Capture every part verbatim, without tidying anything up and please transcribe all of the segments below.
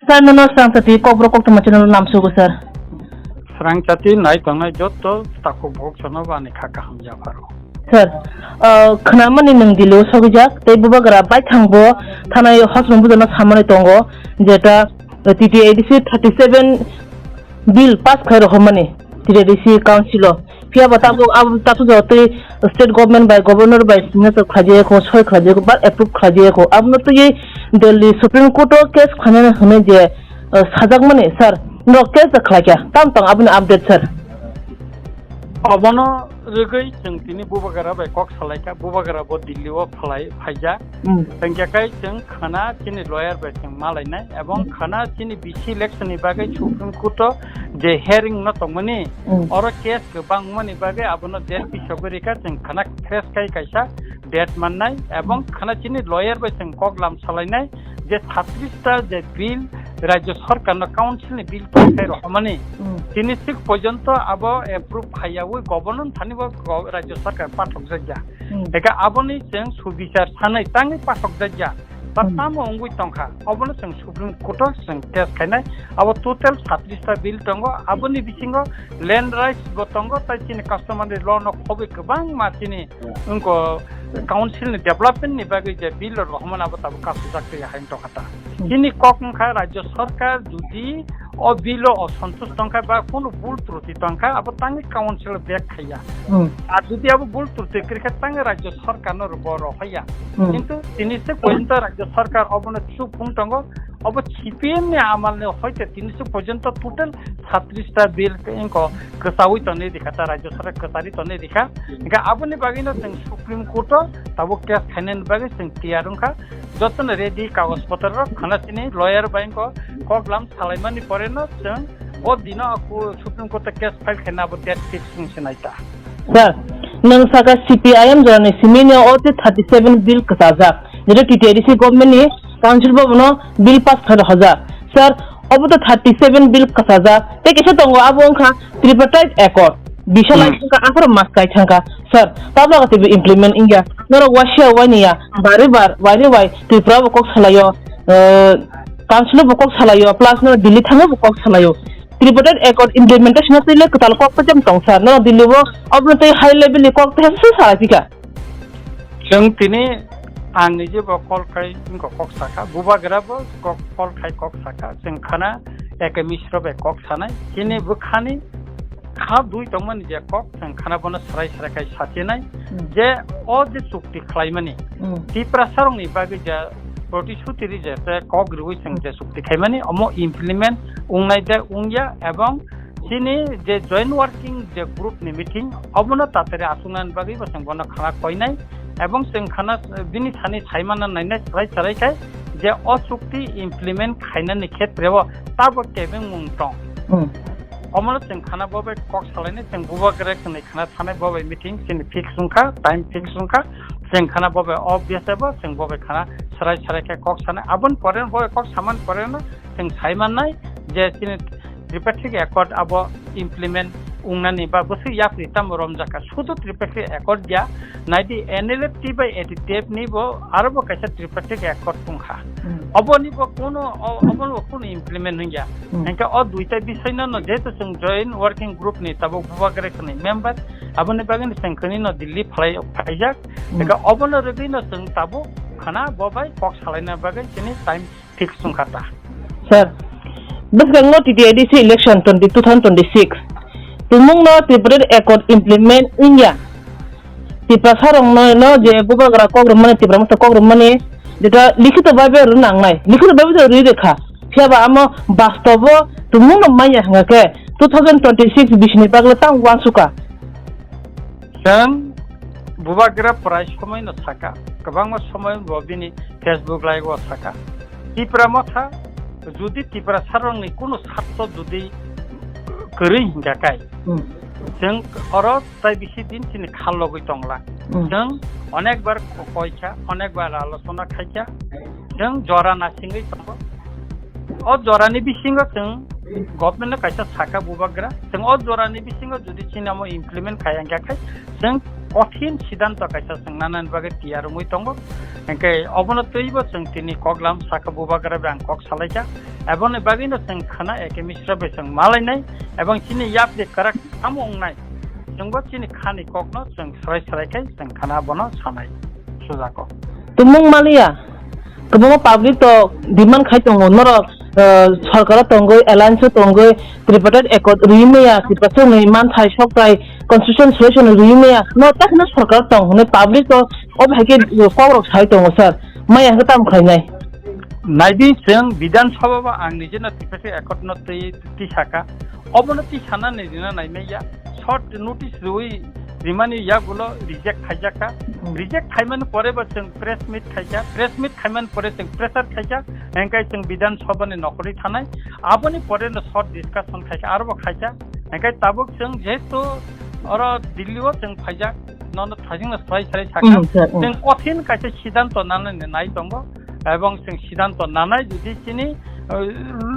Sir, nono Srangchati Kokborok Koktwma channel nam sugo, sir. Srangchati nai tongnai joto takhuk bokchano bani kha kaham yapharo. Sir, uh, khwnamani nwng Delhi o sogijak, tei bubagra baithang bo thanai hospital bujano samani tongo, jeta, uh, T T A D C thirty seven bill pass khai rohormani T T A D C council o. Phiya ba tabuk abo takhuk jotoi state government bai, governor bai signature khlai jaya kho, soi khlai jaya kho, ba approve khlai jaya kho. Abono twi Delhi Supreme Court o case khlainani hwnwi je, uh, sajakmani, sir, no case da khlai kha. Tam tong aboni update, sir. Obono rwgwi chwng tini bubagra bai kok salai kha, bubagra bo Delhi o phalai phaijak. Hmm. Hwnkhe kai chwng khana chini lawyer bai chwng malainai, ebong Hmm. khana chini B C election ni bagwi Supreme Court o je hearing no tongmani, Hmm. oro case kwbangmani bagwi abono date pisogwi rikha, chwng khana fresh kai kaisa date mannai, ebong Hmm. khana chini lawyer bai chwng kok lam salainai je thirty ta je bill Rajya Sarkar no council ni bill pass khai rohormani, Hmm. tini sik porjonto abo approve khaiyaui governor thani bo go-, Rajya Sarkar pathok jakya. Hmm. Eka aboni chwng subichar sanai tangwi pathok jakya. Ba Hmm. tamo wngwi tongkha, obono chwng Supreme Court o chwng case khainai. Abo total thirty ta bill tongo, aboni bisingo land rights bo tongo, tai chini customary law no khobwi kwbangma chini wngkha council ni development ni bagwi je bill rok rohormani abo tabuk kasijak twi hai wngtongkha ta. Hmm. Chini kok wngkha Rajya Sarkar jodi o bill o osontush tongkha ba kunu bul truti tongkha, abo tangwi council o back khaiya. Hmm. Ar jodi abo bul truti kwrwikha tangwi Rajya Sarkar no bo rohorya. Hmm. Kintu tini se porjonto Rajya Sarkar obono chuk phung tongo, obo C P M ni amal ni hoite tini se porjonto total thirty ta bill wngkha kwchaui tonwi rikha ta Rajya Sarkar kwchari tonwi rikha. Hwnkhe aboni bagwino chwng Supreme Court o tabuk case khainani bagwi chwng tiyar wngkha. Jotono ready kagoj potro rok khana chini lawyer bai wngkha kok lam salaimani poreno chwng o dino aku Supreme Court o case file khaina abo date fix wngse naita. Sir, nwng saka C P I M jorani simini o tei thirty seven bill kwchajak, jeto T T A D C government ni council bo bono bill pass khai rohorjak. Sir, obo to thirty seven bill kwchajak, tei kisa tongo abo wngkha Tripartite Accord. Bisa Hmm. lai thangkha, aphuru mas kai thangkha. Sir, tabla kati bo implement wngya. Norok wasia wainia, bari bar, wairi wai, Tripura bo kok salaio, eh, council bo kok salaio, plus no Delhi thangwi bo kok salaio. Tripartite Accord implementation o twi le kwtal kok pejam tong sir. No Delhi o obo twi high level ni kok tei se salai phika. Chwng tini ang nije bo call khai wngkha kok saka, bubagra bo kok, call khai kok saka. Chwng khana Eke Misro bai kok sanai. Chini bwkhani kha dui tongmani je kok, chwng khana bono sarai sarai khai sachinai Hmm. je o je chukti khlaimani Hmm. Tiprasa rokni bagwi je protisuti rijak tei kok riwi chwng je chukti khaimani omo implement wngnai de wngya, ebong chini je joint working je group ni meeting obono tatari achuknani bagwi bo chwng bono khana koinai, ebong chwng khana bini thani saimana nainai chwrai chwrai khai je o chukti implement khainani khetre o tabok kebengmung tong. Hmm. Omono chwng khana bo bai kok salainai, chwng bubagra khwnwi khana thanai bo bai meeting chini fix wngkha, time fix wngkha, chwng khana bo bai o bese bo chwng bo bai khana sarai sarai khe kok sanai. Aboni pore bo bai kok samani pore no chwng sai mannai je chini Tripartite Accord abo implement wngnani ba bwswk yapri tamo romjakha. Sudu Tripartite Accord ya, naidi N L F T bai A D T F ni bo aro bo kaisa Tripartite Accord tongkha. Hmm. Oboni bo kuno, o-, oboni bo kuno implement wngya. Hmm. Hingke o duita bisai no, no jehetu chwng joint working group ni tabuk bubagra khwnwi member, aboni bagwi no chwng khwnwi no Delhi phalai phaijak. Hmm. Hingke obono rwgwi no chwng tabuk khana bo bai kok salaina bagwi chini time fix wngkha ta. Sir, bwskango T T A D C election twenty, two thousand twenty-six tumungno Tripartite Accord implement wngya. Tiprasa rokno no je bubagra kok rwmani, Tipra motha kok rwmani, jeta likhito bhabe rw nangnai, likhito bhabe to rwi rwkha. Phiya ba amo bastobo tumungno manya hwnkha khe two thousand twenty-six bisini bagwi tang uansukha. Chwng bubagra prai somoi no saka, kwbangma somoi bo bini Facebook live o saka. Tipra motha, jodi Tiprasa rokni kunu sarto jodi kwrwi hingka kai, Hmm. chwng oro tai bisi din chini khal logwi tongla. Hmm. Chwng onek bar ko-, koikha, onek bar alochona khaikha. Chwng jora nasingwi tongo. O jorani bisingo chwng government no kaisa saka bubagra. Chwng o jorani bisingo jodi chini amo implement khai hingka khai, chwng kothin siddhanto kaisa chwng nanani bagwi tiyar wngwi tongo. Hwnkhe obono twibo chwng tini koklam saka bubagra bai ang kok salaikha. Aboni bagwino chwng khana A K Misra bai chwng malainai, ebong chini yapri kwrak tamo wngnai. Chwngbo chini khani kokno chwng srai srai khai chwng khana bono sanai sujako. Tumung maliya, kwbangma public to demand khai tongo, norok, eh, sorkaro tongwi, alliance o tongwi, tripartite accord rwi maya, Tiprasa ni manthai soktai, constitution solution rwi maya, no takhwno sorkar tong hwnwi public to obo hai khe kok rok sai tongo sir, maya hwnkhe tamo khlainai? Naidi chwng Bidhan Sabha bo ang nijeno tripartite accord no twi tisaka, obono tisanani rina naimaya, short notice rwi rimani yagulo reject khaijakha. Hmm. Reject khaimani pore bo chwng press meet khaikha, press meet khaimani pore chwng pressure khaikha, hwnkhe chwng Bidhan Sabha ni nokhorwi thanai, aboni pore no short discussion khaikha, aro bo khaikha, hwnkhe tabuk chwng jehetu oro Delhi o chwng phaijak, nono thaisingno swlai swlai sakha, Hmm, sir, hmm. Chwng kothin kaisa siddhanto nanani nai tongo, ebong chwng siddhanto nanai jodi chini, eh,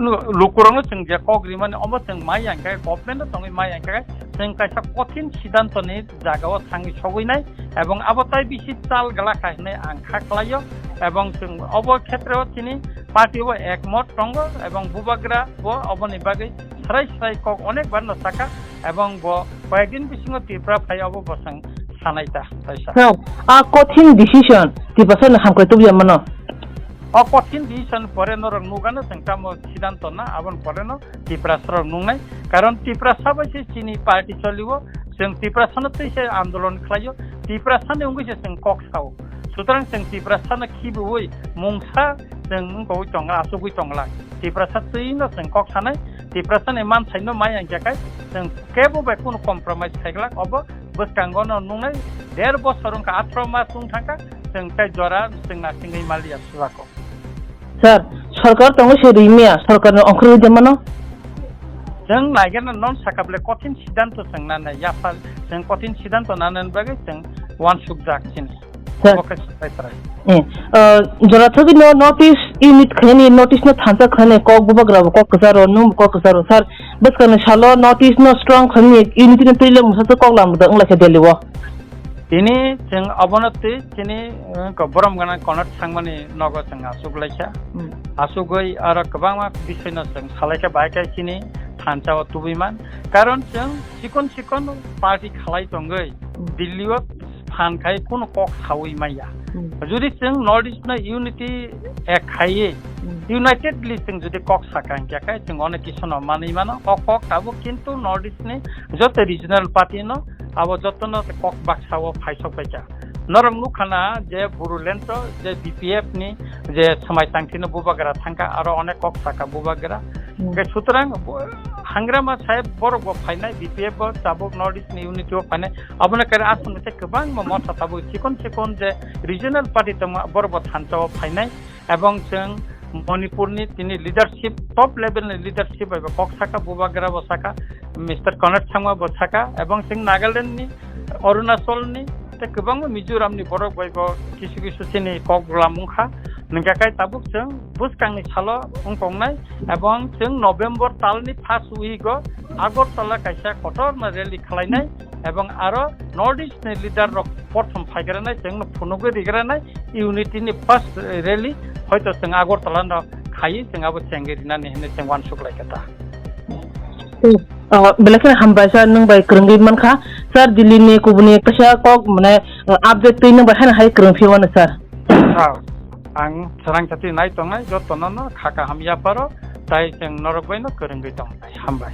lu-, lukurokno chwng je kok rimani omo chwng mai yang khe, government o tongwi mai yang khe, chwng kaisa kothin siddhanto ni jaga o thangwi sogwi nai, ebong abo tai bisi chal gla kha hinwi ang kha khlaio, ebong chwng obo khetre o chini party o ekmot tongo, ebong bubagra bo oboni bagwi srai srai kok onek bar no saka, ebong bo koyek din bisingo Tripura phai obo bo chwng sanai ta, taisa. Sir, a kothin decision Tiprasa ni hamkrai tubya mano? O kothin decision pore norok nugano chwng tamo siddhanto na, aboni pore no Tiprasa rok nungnai. Karon Tiprasa bai se chini party choliwo, chwng Tiprasa no twi se andolon khlaio, Tiprasa ni wngwi se chwng kok sao. Sutrang chwng Tiprasa no khibiwi mungsa chwng wngwi tongla, achugwi tongla. Tiprasa twi no chwng kok sanai, Tiprasa ni manthai no mai ang jakai, chwng kebo bai kunu compromise khaiglak, obo bwskango no nungnai der bosor wngkha, atro mas wng thangkha, chwng tai jora chwng nasingwi maliya sujako. Sir, sorkar tongo se rwi maya, sorkar no ongkhorwi de mano? Chwng naigena non sakable kothin siddhanto chwng nanai, yaphal chwng kothin siddhanto nanani bagwi chwng wansukjak chini. Sir. Obo khe sai trai. Eh, uh, jora thogwi no notice unit khaini, notice no thansa khaini, kok bubagra bo kok kwcharo, nwng bo kok kwcharo, sir. Bwskangni salo notice no strong khaini, unity no twi le mwsa se kok lam da wngla khe Delhi o. Tini chwng obono twi chini, eh, ko borom gana konot thangmani nogo chwng achuk laikha. Hmm. Achugwi aro kwbangma bisoi no chwng salaikha, bai khe chini thansa o tubui man. Karon chwng chikon chikon party khalai tongwi Hmm. Delhi o phan khai kunu kok saui maya. Hmm. Jodi chwng North East no unity ek khaiwi Hmm. unitedly chwng jodi kok saka hingkhe khe chwng onek kisu no manwi mano. O kok tabuk kintu North East ni joto regional party no abo jotono kok baksa o phaisok baikha. Norok nukha na je Bodoland o je B P F ni je swmai tangthi no bubagra thangkha, aro onek kok saka bubagra. Hmm. Hingkhe sutrang bo-, hangrama saheb borok bo phainai, B P F bo tabuk North East ni unity o phainai. Abono kare aswk tei kwbangma motha tabuk chikon chikon je regional party tongma borok bo thansa o phainai. Ebong chwng Manipur ni tini leadership, top level ni leadership bai bo kok saka, bubagra bo saka, Mister Conrad Sangma bo saka, ebong chwng Nagaland ni, Arunachal ni, tei kwbangma Mizoram ni borok bai bo kisu kisu chini kok lamung kha. Hingkha khe tabuk chwng bwskang ni salo wng tongnai, ebong chwng November tal ni first week o Agartala kaisa kotorma rally khlainai, ebong aro North East ni leader rok prothom phaigranai, chwngno phunugwi rigranai, unity ni first rally hoito chwng Agartala no khaiwi chwng abo chengwi rinani hinwi chwng uansuk laikha ta. Ah, belai kheno hambai sir, nwng bai kwrwngwi mankha. Sir, Delhi ni kubuni kaisa kok mane, ah, update twi nwng bai haino hai kwrwng phiyo wano sir. Ah, ang chwrang chati nai tongnai jotono no kha kaham yaparo, tai chwng norok bai no kwrwngwi tongnai. Hambai.